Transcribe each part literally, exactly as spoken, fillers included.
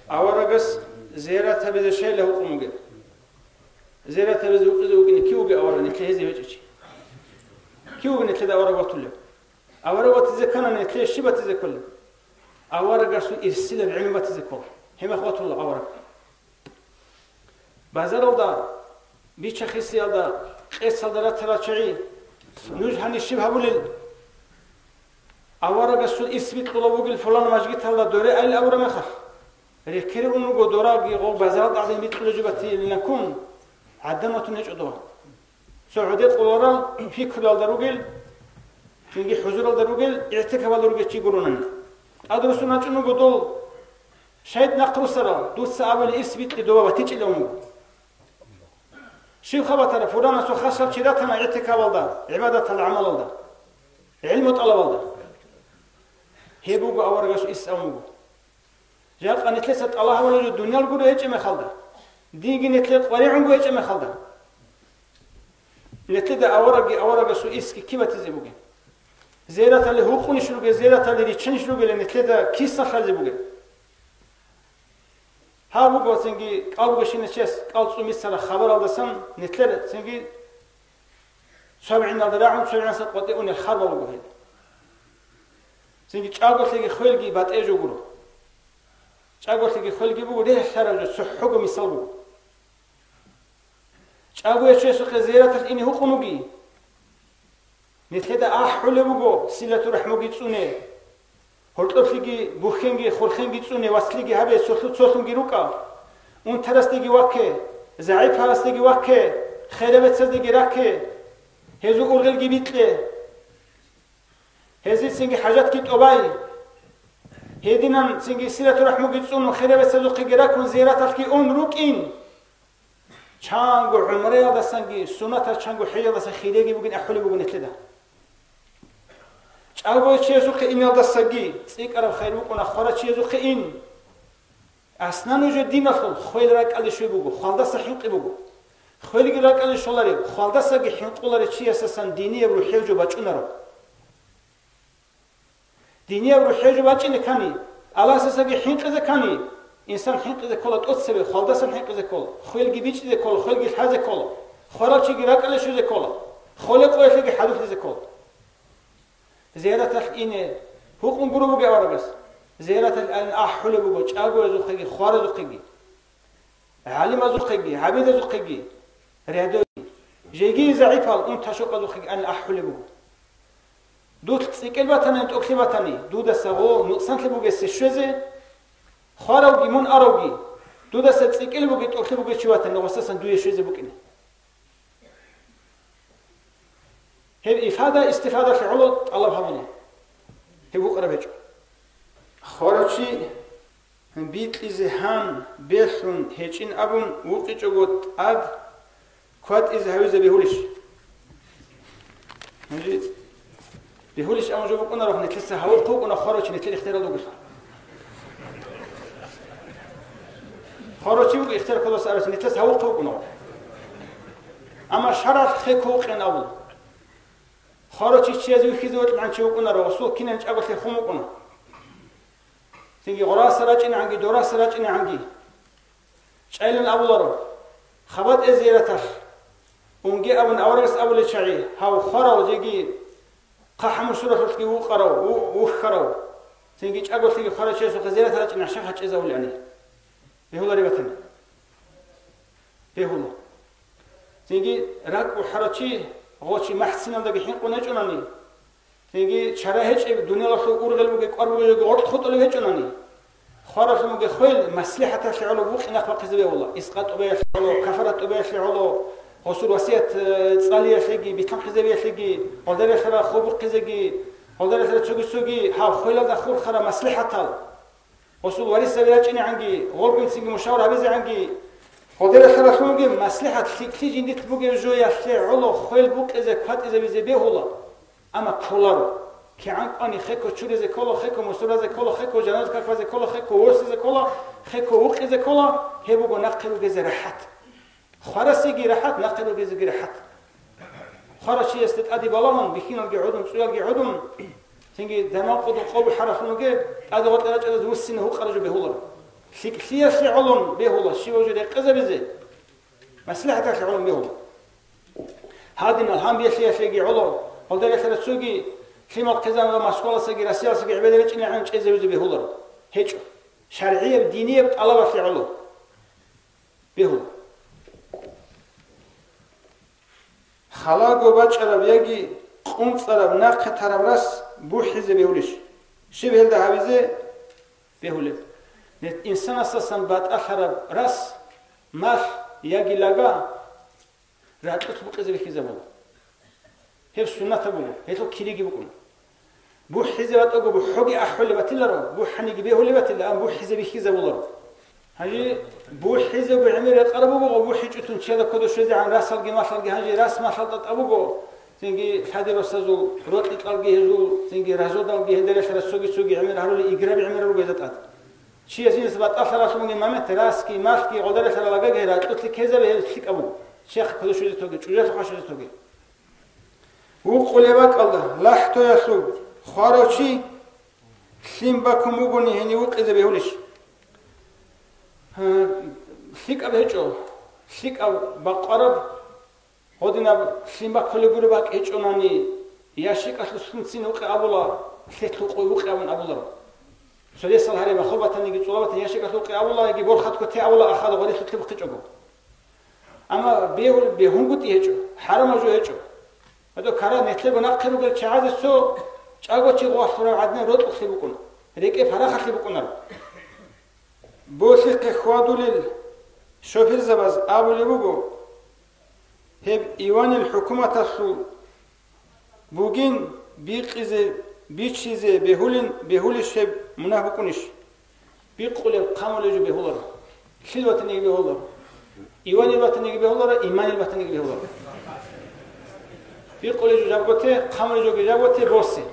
Аварагас зиярат гьабизе щайила гьукъун бугеб? Зиярат гьабизе гьукъизе вукӀине кив вугев авараг, нилъее гьезе гьечӀев чи? Кив вугев нилъеда авараг ватулев? Авараг ватизе ккани, нилъее щиб батизе кколеб? Аварагасул ирсилаб гӀилму батизе ккола. Гьеб мехалъ ватула авараг. Базаралда, бича-хисиялда, къецалда ратарал чагӀи, нуж гьаниб щиб гьабулел? Аварагасул ирс бикьулеб бугел пулан мажгиталда доре айил абураб мехалъ, рекерун руго дораги гъов базаралда гӀадин бикьулеб жо батилилан ккун, гӀадан ватун гьечӀо дова. Цо гӀодекъуларал пикруялда ругел, цинги хӀузуралда ругел, игӀтикафалда ругел чи гуронани. ТӀадруссун рачӀун руго дол, шайт нахъ руссарал, дуца абулеб ирс бикьи дова батичӀилан вуго. Щиб хабатара, пуранасул хасал чи ратана игӀтикафалда, гӀибадатал гӀамалалда, гӀилму тӀалабалда. Гьеб буго аварагасул ирс абун буго. Жакъа нилъеца тӀалаб гьабулеб жо дуниял гуро гьечӀеб мехалда, динги нилъее къваригӀунго гьечӀеб мехалда, нилъеда аварагги аварагасул ирсги киб батизе бугеб? Зираталде гьукъунищ ругел, зираталде риччанищ ругел, нилъеда киса лъазе бугеб? Гьаб буго цинги кӀал бугещинав чияс кӀал цӀумицара хабаралдасан нилъер цинги цо гӀиналда рагӀун, цо гӀинаса къватӀе унел харбал руго гьел. Цинги чӀаголъиги хвелги батӀе жо гуро. ЧӀаголъиги хвелги буго релълъараб жо, цохӀого мисал буго. ЧӀагояв чиясухъе зираталъ ине гьукъун вугин. Нилъеда ахӀулеб буго силату рахӀмуги цӀуне, гьоркьоблъиги бухьенги хурхенги цӀуне, вацлъиги гьабе, цолъу-цолъунги рукӀа, унтарасдеги вакке, загӀипаласдеги вакке, херабецаздеги ракке, гьезул ургъелги бикье, гьезие цинги хӀажатги тӀобай. Гьединан цинги силату рахӀмуги цӀун, херабецазухъеги раккун, зираталъги ун рукӀин. Чанго гӀумраялдасанги, суннатал чанго хӀежалдасан хиреги бугин ахӀулеб буго нилъеда. ЧӀагояв чиясухъе иналдасаги цӀикӀкӀараб хайр букӀуна хварав чиясухъе ин. Аслан, нужер диналъул хвел ракӀалде щвей буго, хвалдаса хӀинкъи буго. Хвелги ракӀалде щоларев, хвалдасаги хӀинкъуларев чиясасан динияб рухӀел жо бачӀунаро. Динияб рухӀел жо бачӀине ккани, Аллагьасасаги хӀинкъизе ккани, инсан хӀинкъизе ккола тӀоцебе, хвалдасан хӀинкъизе ккола, хвелги бичӀчӀизе ккола, хвелги лъазе ккола, хварав чиги ракӀалде щвезе ккола, холеб къоялъеги хӀадурлъизе ккола. Зияраталъ ине гьукъун гуро бугеб аварагас. Зияраталъ айин ахӀулеб буго чӀагоязухъеги хваразухъеги. ГӀалимазухъеги, гӀабидазухъеги рядоги, жеги загӀипал унташукъазухъеги ан ахӀулеб буго. Дулъ цӀикӀкӀел батани, тӀокӀлъи батани, дудаса гъо нукъсанлъи бугесе щвезе, хваравги мун аравги, дудаса цӀикӀкӀел бугей, тӀокӀлъи бугей чи ватани, гъосасан дуе щвезе букӀине. Гьеб ифада-истифадалъе гӀоло тӀалаб гьабуна. Гьеб вукъараб гьечӀо. Хварав чи бикьизе гьан, белъун гьечӀин абун вукъичӀого тӀад кватӀизе гьавизе бегьулищ? Гьанже бегьулищ абун жо букӀунаро, нилъеца гьавухъ вукӀуна хварав чи, нилъер ихтияралда вугелъул. Хварав чи вуго ихтияр кодаса арав чи, нилъеца гьавухъ вукӀуна. Амма шаргӀалъ хеко вукъин абула. Хварав чи чиязе вихьизе вокьулгӀан чи вукӀунаро, гъосул кинан чӀаголъи хун вукӀуна. Цинги гъораса рачӀинегӀанги, дораса рачӀинегӀанги. ЧӀайлан абуларо, хабатӀе зияраталъ, унге абун аварагас абулел чагӀи, гьав хварав жеги хъахӀамусуралъулъги вукъарав, ву-, вухьарав. Цинги чӀаголъиги хварав чиясухъе зиярат рачӀине гӀашар гьачӀезавулани. Бегьулареб батани? Бегьула. Цинги ракӀ бухӀарав чи, гъо чи махӀциналдаги хӀинкъун гьечӀунани, цинги чара гьечӀеб дуниялалъул ургъел бугеб кӀвар бугеб жоги гъоркь хутӀулеб гьечӀунани, хваралъун бугеб хвел маслихӀаталъе гӀоло букъи нахъ бахъизе бегьула, искъа тӀубаялъе гӀоло, кафарат тӀубаялъе гӀоло, гъосул васият, э, цӀалиялъеги, битӀун хъизабиялъеги, гъолдаралъара хобухъизеги, гъолдаралъара цоги-цоги гьав хвелалда хурхараб маслихӀатал. Гъосул варисаби рачӀинегӀанги, гъоргунцинги мушавар гьабизегӀанги, гъодералъаралъунги маслихӀат лъикӀлъи жиндилъ бугеб жоялъе гӀоло хвел букъизе кватӀизабизе бегьула, амма кколаро. КигӀан кӀвани хеко чуризе ккола, хеко мусуразе ккола, хеко жаназа каквазе ккола, хеко ворсизе ккола, хеко вукъизе ккола, гьеб буго нахъе ругезе рахӀат. Хварасеги рахӀат, нахъе ругезеги рахӀат. Хварав чиясда тӀаде балагьун, бихьиналги гӀодун, цӀуялги гӀодун, цинги дайман къудун къо бухӀаралъун вугеб, тӀаде гъоркье рачӀараз вуссине гьукъараб жо бегьуларо. ЛъикӀлъиялъе гӀолон бегьула, щибаб жо рекъезабизе, маслихӀаталъе гӀолон бегьула. Гьадинал гьанбиялъиялъеги гӀоло, гьалда релълъараб цоги лъимал хъизан ва Москваласаги Россияласаги гӀебеде речӀинегӀан чӀезавизе бегьуларо. ГьечӀо. ШаргӀияб, динияб тӀалабалъе гӀоло бегьула. Халаго бачӀараб яги къунцӀараб нахъе тараб рас бухӀизе бегьулищ? Щиб гьелда гьабизе бегьулеб? Нет, инсанасдасан батӀалъараб рас, малъ яги лага ракьулъ букъизе бихьизабула. Гьеб суннатаб буго, гьелъул кириги букӀуна. БухӀизе батӀаго бухӀоги ахӀулеб батиларо, бухӀаниги бегьулеб батила, амма бухӀизе бихьизабуларо. Гьанже бухӀизего гӀемер рекъараб буго, бухӀичӀо тун чияда кодо щвезегӀан расалги малъалги, гьанже рас малъал тӀатӀа буго, цинги лъади росазул, рокьи-кьалги гьезул, цинги разодалги гьелда релълъараб цоги-цоги гӀемер гьарулел играби гӀемер руго гьезда тӀад. Чияс инес батӀалъаралъун бугеб момент, расги, малъги, гьелда релълъарал лагаги ракьулъе ккезабе гьеб лъикӀаб буго. Чияхъе кодо щвезе тоге, чӀужуялъухъа щвезе тоге. Вукъулеб бакӀалда, лахӀтоялъул хварав чи лъим бакун бугони гьенив вукъизе бегьулищ? Гьа, лъикӀаб гьечӀо, лъикӀаб бакъвараб, гьодинаб лъим баккулеб гуреб бакӀ гьечӀонани, ящикалъулъ цин вукъи абула, лъелъул къой вукъи абун абуларо. Цо ресал гьаре махабатаниги цӀолабатан ящикалъул къи абула, яги борхатго те абула ахада гъорилъулъе бухъичӀого. Амма бегьул-, бегьунгутӀи гьечӀо, хӀарамаб жо гьечӀо. Гьадо кара нилъего нахъе ругел чагӀазе цо чӀаго чи гъвалъурав гӀадин рокьулъе букӀун, рекӀе парахалъе букӀунаро. Болъихъе хьвадулел шоферзабаз абулеб буго, гьеб Иванил хӀукуматалъул бугин, бикъизе, бичизе бегьулин, бегьулищ гьеб, мунагь букӀунищ? Бикъулеб хъамулеб жо бегьуларо. Лъил батаниги бегьуларо. Иванил батаниги бегьуларо, иманил батаниги бегьуларо. Бикъулеб жо жабго те, хъамулеб жоги жабго те, босе.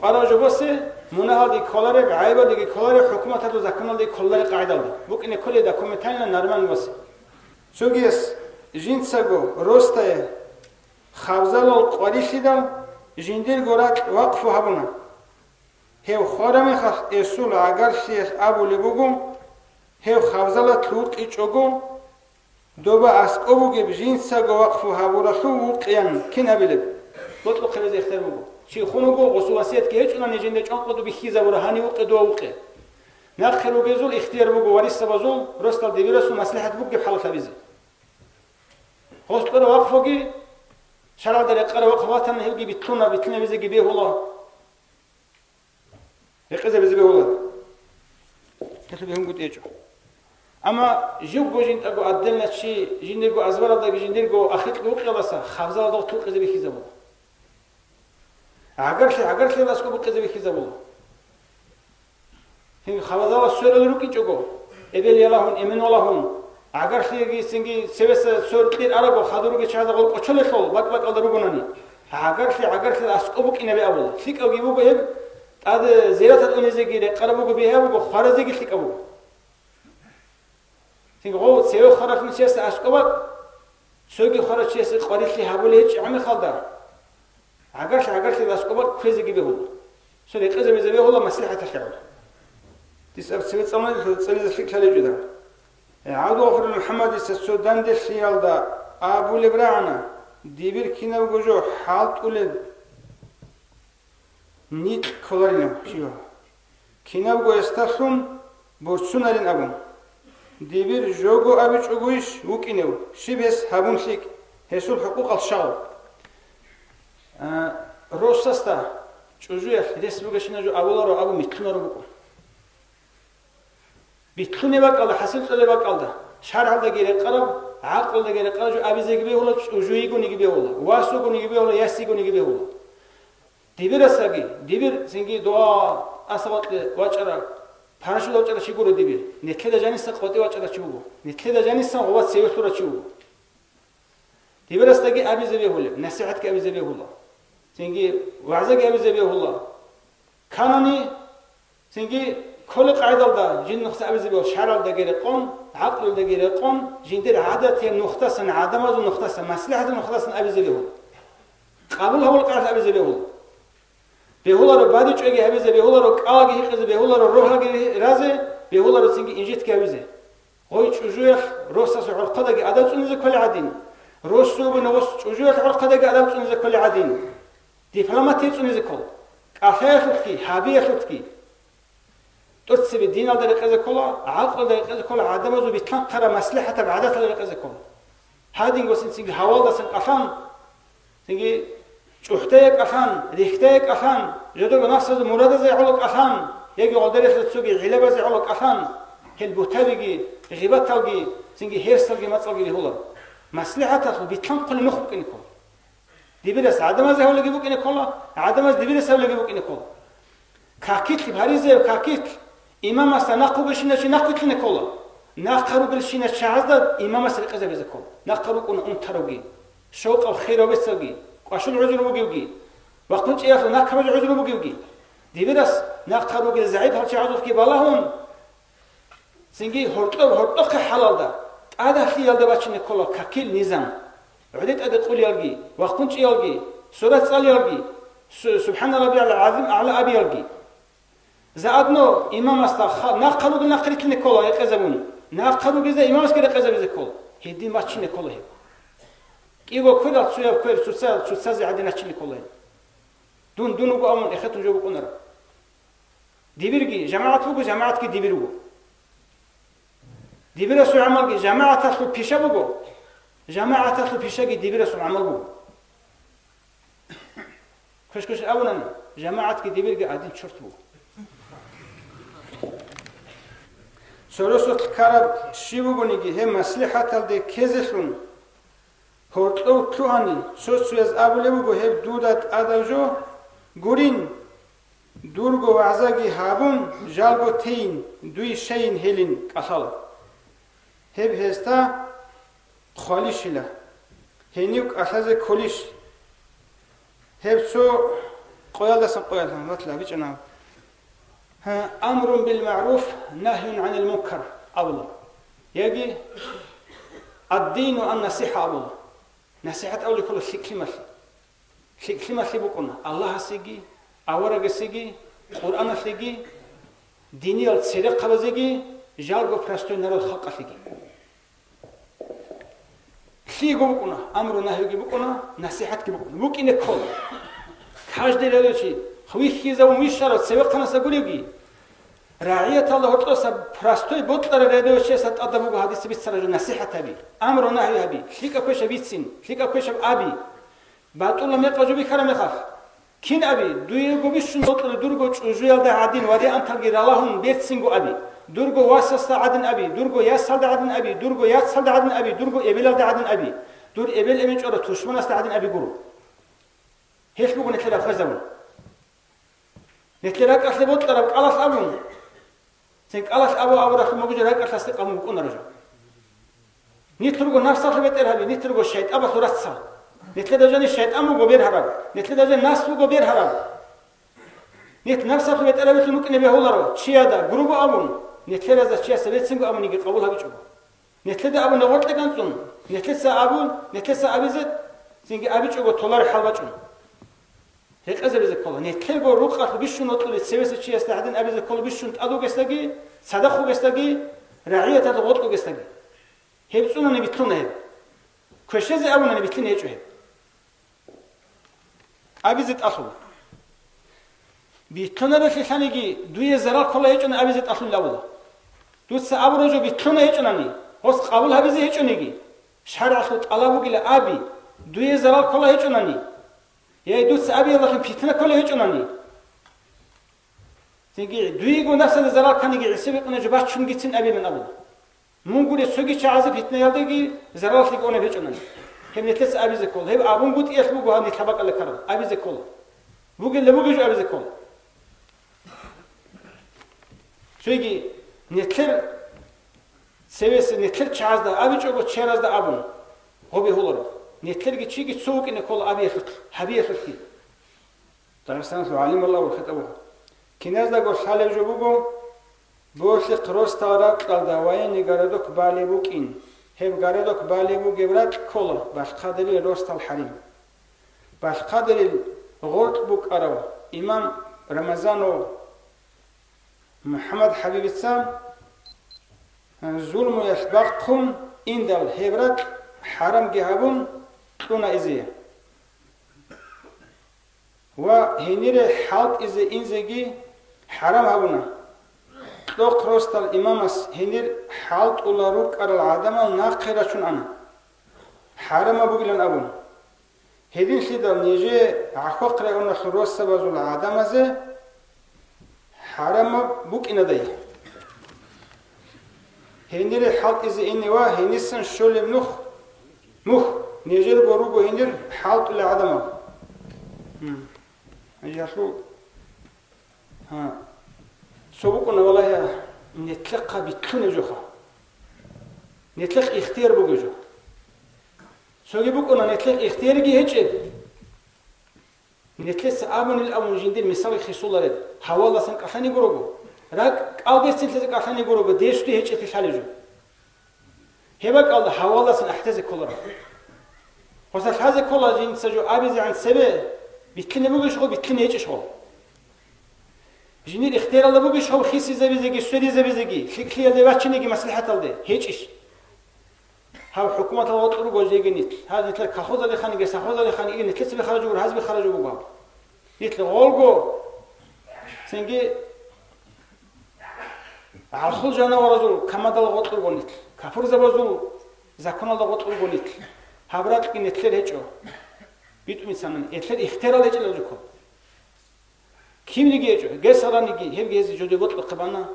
КӀварав жо босе, мунагьалде кколареб, гӀайбалдеги кколареб, хӀукуматалда, законалде кколареб къагӀидалда. БукӀине кколей документально нормально босе. Цогияс жинцаго ростае хабзалал къварилъидал жиндирго ракь вакъфу гьабуна. Гьев хварамехалъ эсул гӀагарлъиялъ абулеб буго, гьев хабзалалъ вукъичӀого, доба аскӀоб бугеб жинцаго вакъфу гьабуралъув вукъеян кин абилеб? Бокьухъе базе ихтияр буго. Чи хун вуго, гъосул васиятги гьечӀунани жинда чӀванкъуду бихьизабура, гьанив вукъе, дова вукъе. Нахъе ругезул ихтияр буго варисабазул, росдал дибирасул маслихӀат бугеб хӀалалъ гьабизе. Гъос кьураб вакъфуги, шаргӀалда рекъараб вакъфу ватани, гьебги битлъуна, битлъинабизеги бегьула. Рекъезабизе бегьула. Гьелъул бегьунгутӀи гьечӀо. Амма живго жинтӀаго отдельно чи, жиндирго азбаралдаги жиндирго ахикь вукъиялдаса хабзалда гъов тукъизе бихьизабула. ГӀагарлъи, гӀагарлъиялда аскӀоб букъизе бихьизабула. Гьеб хабзалда сверулел рукӀинчӀого, эбел ялагьун, эмен валагьун, гӀагарлъиги цинги цевеса сверулел арабго, хадур ругел чагӀазда гъол кӀочолелъул бакӀ-бакӀалда ругонани, гӀагарлъи, гӀагарлъиялда аскӀоб букӀинабе абула. ЛъикӀабги буго гьеб, тӀаде зиратат унезеги рекъараб буго, бигьа буго, хваразеги лъикӀаб буго. Цинги гъов цеве хваралъун чиясда аскӀоб бакӀ, цоги хварав чиясе къварилъи гьабулей гьечӀеб мехалда, гӀагарлъи-гӀагарлъи аскӀоб бакӀ кквезеги бегьула. Цо рекъезабизе бегьула маслихӀаталъе гӀоло. Дис аб цеве цӀалуна, цӀализе лъикӀлъаличӀо дагь. ГӀабдулгъафурил МухӀаммадица цо данделъиялда абулеб рагӀана, дибир кинабго жо хӀалтӀулеб никь кколаринав чи вав. Кинабго гьесдалъун борцунарин абун. Дибир жого абичӀогойищ вукӀинев, щиб гьес гьабун лъикӀ, гьесул хӀукъукъал щал? А, росасда чӀужуялъ рес бугещинаб жо абуларо абун битлъунаро букӀун. Битлъунеб бакӀалда, хӀасил кьолеб бакӀалда, шаргӀалдаги рекъараб, гӀакълалдаги рекъараб жо абизеги бегьула, чӀужу йигониги бегьула, вас вугониги бегьула, яс йигониги бегьула. Дибирасаги, дибир цинги дова асфальтлъи вачӀарав, парашют вачӀарав чи гуро дибир. Нилъеда жаниса къватӀи вачӀарав чи вуго. Нилъеда жаниса гъова цеве лъурав чи вуго. Дибирасдаги абизе бегьулеб, насихӀатги абизе бегьула. Цинги вагӀзаги абизе бегьула. Канани, цинги кколеб къагӀидалда жин нухса абизе бегьула, шаргӀалдаги рекъон, гӀакълалдаги рекъон, жиндир гӀадатияб нухдасан, гӀадамазул нухдасан, маслихӀатул нухдасан абизе бегьула. Къабул гьабул къагӀидалъ абизе бегьула. Бегьуларо бадибчӀвайги гьабизе, бегьуларо кӀалги гьикъизе, бегьуларо рогьалги разе, бегьуларо цинги инжитги гьабизе. Гъой чӀужуялъ росасул гӀорхъадаги адаб цӀунизе кколей гӀадин, росу бугони гъос чӀужуялъ гӀорхъадаги адаб цӀунизе кколей гӀадин, дипломатия цӀунизе ккола, кӀалъаялъулъги, гьабиялъулъги. ТӀоцебе диналда рекъезе ккола, гӀакълалда рекъезе ккола, гӀадамазул битлъанхъараб маслихӀатаб гӀадаталда рекъезе ккола. Гьадинго цинги гьавалдасан кӀалъан, цинги чӀухӀдая кӀалъан, рихьдая кӀалъан, жодого нафсазул мурадазе гӀоло кӀалъан, яги гъолдарелъа цоги гӀиллабазе гӀоло кӀалъан, гьел бутабиги, гъибаталги, цинги гьерсалги мацӀалги ригьула. МаслихӀаталъул битлъанхъулеб нух букӀине ккола. Дибирас гӀадамазе гьавлеги букӀине ккола, гӀадамаз дибирас гьавлеги букӀине ккола. Какилъ, гьаризеяв какилъ, имамасда нахъ ругелщинав чи нахъ вилълъине ккола. Нахъа ругелщинал чагӀазда имамас рекъезабизе ккола. Нахъа рукӀуна унтаравги, шовкъав хирав бецавги, кӀвашул гӀузру бугевги, вахъун чӀеялъул накабазул гӀузру бугевги. Дибирас нахъа ругел загӀипал чагӀазухъги балагьун, цинги гьоркьоб-гьоркьохъе хӀалалда, тӀадалъиялда бачине ккола какил низам. ГӀодитӀаде къулиялги, вахъун чӀиялги, сурат цӀалиялги, су-, Субхана Раббиял ГӀазим агӀла абиялги. Заодно имамасда ха-, нахъа ругел нахъ рилълъине ккола рекъезабун, нахъа ругезда имамасги рекъезабизе ккола. Гьедин бачине ккола гьеб. КӀиго кверал цояб квер цоца-, цоцазе гӀадин рачине ккола гьеб. Дун дун вуго абун эхетун жо букӀунараб. Дибирги жамагӀат буго, жамагӀатги дибир буго. Дибирасул гӀамалги жамагӀаталъул пиша буго, жамагӀаталъул пишаги дибирасул гӀамал буго. Квеш-квеш абунани, жамагӀатги дибирги гӀадин чурт буго. Цо росулъ ккараб щиб бугониги, гьеб маслихӀаталде ккезелъун, гьоркьов лъугьани, цо-цояз абулеб буго, гьеб дуда тӀадаб жо гурин, дурго вагӀзаги гьабун, жалго тейин, дуй щайин гьелин кӀалъала. Гьеб гьесда хъвалищила, гьенив кӀалъазе кколищ? Гьеб цо къоялдасан къоялъ гьаматлъи гьабичӀана. Гьа, амрун бил магӀруф, нагьюн гӀанил мункар абула. Яги ад-дину ан-насихӀа абула. НасихӀат абулеб ккола лъикӀлъималъи. ЛъикӀлъималъи букӀуна Аллагьасеги, аварагасеги, Къуръаналъеги, диниял церехъабазеги, жалго простой народ халкъалъеги. Лъиего букӀуна, амру-нагьиги букӀуна, насихӀатги букӀуна. БукӀине ккола. Каждый рядовщик вихьизавун вищарав цевехъанаса гуревги, рагӀияталда гьоркьоса простой бокьарав рядовщикаса тӀадаб буго гьадиса бицараб жо насихӀат гьаби, амру-нагьи гьаби, лъикӀаб квешаб бицин, лъикӀаб квешаб аби. БатӀула мекъаб жо бихьараб мехалъ, кин аби, дуего бищун бокьулеб дурго чӀужуялда гӀадин варианталги ралагьун берцинго аби, дурго васасда гӀадин аби, дурго ясалда гӀадин аби, дурго яцалда гӀадин аби, дурго эбелалда гӀадин аби, дур эбел-эмен чӀварав тушманасда гӀадин аби гуро. Гьелъ буго нилъер рахъезабун. Нилъер ракӀалъе бокьараб кӀалалъ абун. Цин кӀалалъ абу абурахъе могижа ракӀалъасде къабул букӀунаро жо. Нилъ руго нафсалъул бетӀергьаби, нилъ руго шайтӀабалъул рацал. Нилъеда жани шайтӀан буго бергьараб, нилъеда жани нафс буго бергьараб. Нилъ нафсалъул бетӀергьабилъун букӀине бегьуларо, чияда грубо абун, нилъеразда чиясда берцинго абуниги къабул гьабичӀого. Нилъеда абуна гъоркье ганцӀун, нилъеца абун, нилъеца абизе, цинги абичӀого толаре хӀал бачӀун. Рекъезабизе ккола. Нилъерго рукъалъ бищун вокьулев цевеса чиясда гӀадин абизе ккола бищун тӀад вугесдаги, цадахъ вугесдаги, рагӀияталда гъоркь вугесдаги. Гьеб цӀунани битлъуна гьеб. Квешезе абунани битлъине гьечӀо гьеб. Абизе тӀалъула. Битлъунарелъе лъаниги, дуе зарал ккола гьечӀони абизе тӀалъулел абула. Дуца абураб жо битлъуна гьечӀонани, гъос къабул гьабизе гьечӀониги, шаргӀалъул тӀалаб бугила аби, дуе зарал ккола гьечӀонани, яй дуца абиялдалъун питна ккола гьечӀонани. Цинги дуего нафсалда зарал кканиги гӀисабикъуна жо бачунгицин абилан абула. Мун гуреб цоги чагӀазе питнаялдаги зараллъиги унеб гьечӀонани. Гьеб нилъеца абизе ккола. Гьеб абунгутӀиялъ буго гьаб нилъ бакӀалда ккараб. Абизе ккола. Бугелда бугеб жо абизе ккола. Цоги нилъер цевеса, нилъер чагӀазда абичӀого черазда абун, гьобе гьоларо. Нилъерги чиги цо вукӀине ккола абиялъулъ, гьабиялъулъги. Дагъистаналъул гӀалималда ва хитӀабуха. Киназдаго лъалеб жо буго, болъихъ росдал ракьалда военный городок балеб букӀин. Гьеб городок балеб бугеб ракь ккола балъхъадерил росдал хӀарим. Балъхъадерил гъоркь букӀарав Имам Рамазанов МухӀаммад ХӀабибица зулмуялъ бахъун индал гьеб ракь хӀарамги гьабун кьуна изе. Ва гьенире хӀалтӀизе инзеги хӀарам гьабуна. Кьохъ росдал имамас гьенир хӀалтӀула рукӀарал гӀадамал нахъе рачун ана, хӀарамаб бугилан абун. Гьединлъидал нижее гӀахьвахъ районалъул росабазул гӀадамазе хӀарамаб букӀинадай. Гьенире хӀалтӀизе ине ва гьенисан щолеб нух, мух, нижерго руго гьенир хӀалтӀулел гӀадамал. Гьалъул, гьа, цо букӀуна, валагьа, нетлъахъа битлъунеб жоха. Нетлъахъ ихтияр бугеб жо. Цоги букӀуна, нетлъахъ ихтиярги гьечӀеб. Нетлъеца абунил абун жиндир мисалги хисулареб, гьаваласан кӀалъани гурого, ракӀ кӀалдесинлъизе кӀалъани гурого, десуде гьечӀелъи лъалеб жо. Гьеб бакӀалда гьаваласан ахӀдезе кколаро. Гъоса лъазе ккола жинца жо абизегӀан цебе, битлъине бугищ гъо, битлъине гьечӀищ гъо. Жинир ихтияралда бугищ гъо хисизабизеги, сверизабизеги, лъикӀлъиялде вачинеги маслихӀаталде? ГьечӀищ? Гьав хӀукуматал гъоркь руго жеги нилъ. Гьаз нилъер колхозалихъаниги, совхозалихъаниги нилъецаби харажу гуро, гьазби харажу буго. Нилъ гъолго цинги гӀалхул жанаваразул камадал гъоркь руго нилъ, капурзабазул законалда гъоркь руго нилъ. Гьаб ракьги нилъер гьечӀо. БитӀумицанани, нилъер ихтиярал гьечӀелал жуко. Кинниги гьечӀо, гесараниги, гьебги гьезие жодое бокьухъе бана.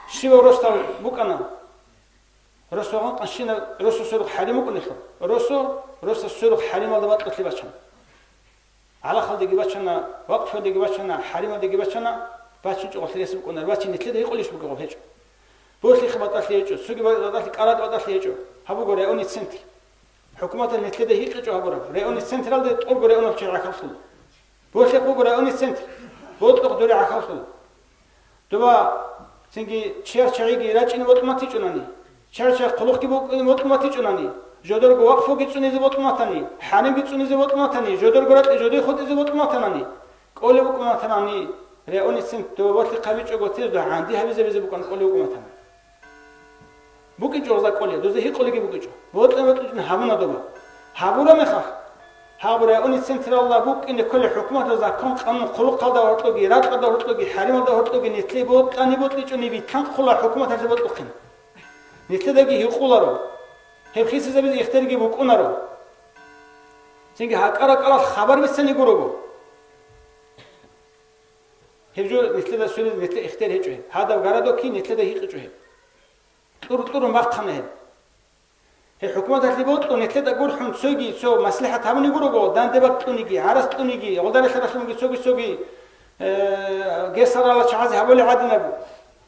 Щивав росдал букӀана, росо гъанкъанщина, росо сверухъ хӀарим букӀунелъул. Росо, росо сверухъ хӀарималда бакьулъе бачана. ГӀалахалдеги бачана, вакъфалдеги бачана, хӀарималдеги бачана, бачинчӀо гъолъи рес букӀуна, бачи нилъеда гьикъулищ бугеб гъоб гьечӀо. Борлъихъ батӀалъи гьечӀо, цоги батӀалъи, къарат батӀалъи гьечӀо. Гьаб буго районный центр. ХӀукуматалъ нилъеда гьикъичӀо гьабураб, районный централде тӀолго районал чи гӀахьаллъула. Борлъихъ буго районный центр, бокьухъ дуре гӀахьаллъула. Доба цинги чияр чагӀиги рачӀине бокьун батичӀунани, чияр чагӀи хъулухъги букӀине бокьун батичӀунани, жодорго вакъфуги цӀунизе бокьун батани, хӀаримги цӀунизе бокьун батани, жодорго ракьги жодое хутӀизе бокьун батанани, кӀолеб букӀун батанани, районный центр доба борлъихъ гьабичӀого тез дагьанди гьабизабизе букӀана кӀолеб букӀун батани. БукӀинчӀо гъоза кӀолеб, дозда гьикъулеги букӀинчӀо. Бокьун батичӀунани гьабуна доба. Гьабураб мехалъ, гьаб районный централда букӀине кколеб хӀукуматалъ закон-къанун хъулухъалда гьоркьоги, ракьалда гьоркьоги, хӀарималда гьоркьоги нилъее бокьани бокьичӀони битлъан ккола хӀукуматалъе бокьухъин. Нилъедаги гьикъуларо. Гьеб хисизабизе ихтиярги букӀунаро. Цинги гьакӀа-ракӀалал хабар бицани гурого. Гьеб жо нилъеда сверизе нилъее ихтияр гьечӀо гьеб. Гьадаб городокги нилъеда гьикъичӀо гьеб. Кьуркьурун бахъана гьеб. Гьеб хӀукуматалъе бокьун, нилъеда гурхӀун цоги цо маслихӀат гьабуни гурого, данде бакӀ кьуниги, гӀарац кьуниги, гъодаралъе ралъуниги, цоги-цоги, э, гесарала чагӀазе гьабулеб гӀадинаб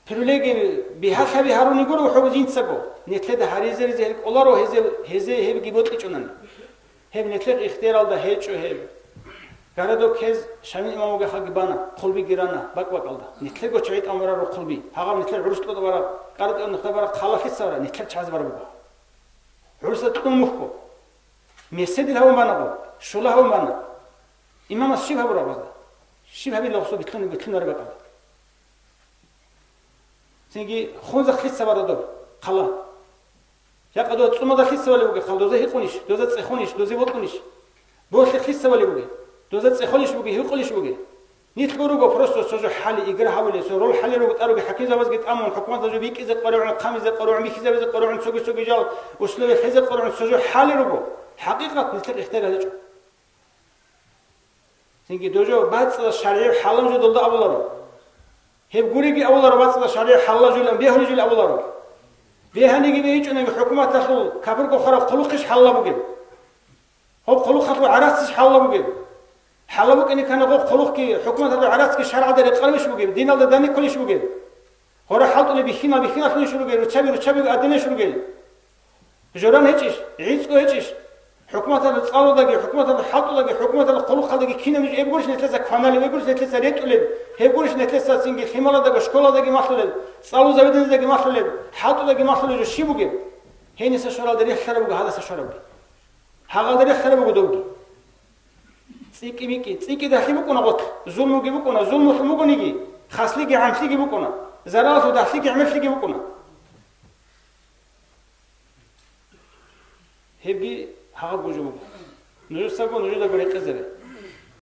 привилегия бигьалъаби гьаруни гурого хӀуба жинцаго, нилъеда гьаризе-ризе гьел кӀоларо гьезе, гьезе гьебги бокьичӀунани. Гьеб нилъер ихтияралда гьечӀо гьеб. Городок гьез Шамил имам вугехалги бана, хъулбиги рана бакӀ-бакӀалда. Нилъерго чагӀи тӀамурараб хъулби. Гьагъаб нилъер гӀурус кьода бараб, къаркьа нухда бараб, хъалалъица бараб, нилъер чагӀаз бараб буго. ГӀурусаз кьун мухьго. Меседил гьавун бана гъо, щула гьавун бана. Имамас щиб гьабураб гъозда? Щиб гьабила гъосул битлъун-, битлъунареб бакӀалда? Цинги хунзахъ лъица бара доб хъала? Жакъа доза цӀумада лъица вали бугеб хъала? Доза гьикъунищ, доза цӀехунищ, дозе бокьунищ? Борлъихъ лъица вали бугеб? Доза цӀехолищ бугеб, гьикъулищ бугеб? Нилъго руго просто цо жо хӀали, игра гьабулеб, цо рол хӀали руго, тӀаруги хӀакимзабазги тӀамун, хӀукуматалъ жо бикӀизе къваригӀун, хъамизе къваригӀун, бихьизабизе къваригӀун, цоги-цоги жал условия лъезе къваригӀун, цо жо хӀали руго. ХӀакъикъат нилъер ихтияр гьечӀо. Цинги дожо бацӀцӀадаб шаригӀи хӀалам жо долда абуларо. Гьеб гуриги абуларо, бацӀцӀадаб шаригӀи хӀалалжулан, бегьулежул абуларо. Бегьаниги бегьичӀониги, хӀукуматалъул капурго хвараб хъулухъищ хӀалла бугеб? Гъоб хъулухъалъул гӀарацищ хӀалла бугеб? ХӀалла букӀине ккани, гъоб хъулухъги хӀукуматалъул гӀарацги шаргӀалда рекъарабищ бугеб, диналда данде кколищ бугеб? Гъора хӀалтӀулеб бихьинал бихьиналлъунищ ругел, руччаби руччабиго аденищ ругел. Журан гьечӀищ, гӀицӀго гьечӀищ. ХӀукуматалда цӀалудаги, хӀукуматалда хӀалтӀулаги, хӀукуматалда хъулухъалдаги кинаб ниж эбгурищ нилъеца кваналеб, эбгурищ нилъеца ретӀулеб, гьебгурищ нилъеца цинги лъималадаго, школадаги малъулеб, цӀалул заведениедаги малъулеб, хӀалтӀудаги малъулеб жо щиб бугеб? Гьениса щваралда релълъараб буго гьадаса щварабги. Гьагъалда релълъараб буго добги. ЦӀикӀкӀи-микӀкӀи, цӀикӀкӀидалъи букӀуна гъорлъ, зулмуги букӀуна, зулмулъун бугониги, хаслъиги гӀамлъиги букӀуна, заралалъудалъиги гӀемерлъиги букӀуна. Гьебги гьагъаб гужун буго. Нужецаго нужедаго рекъезабе.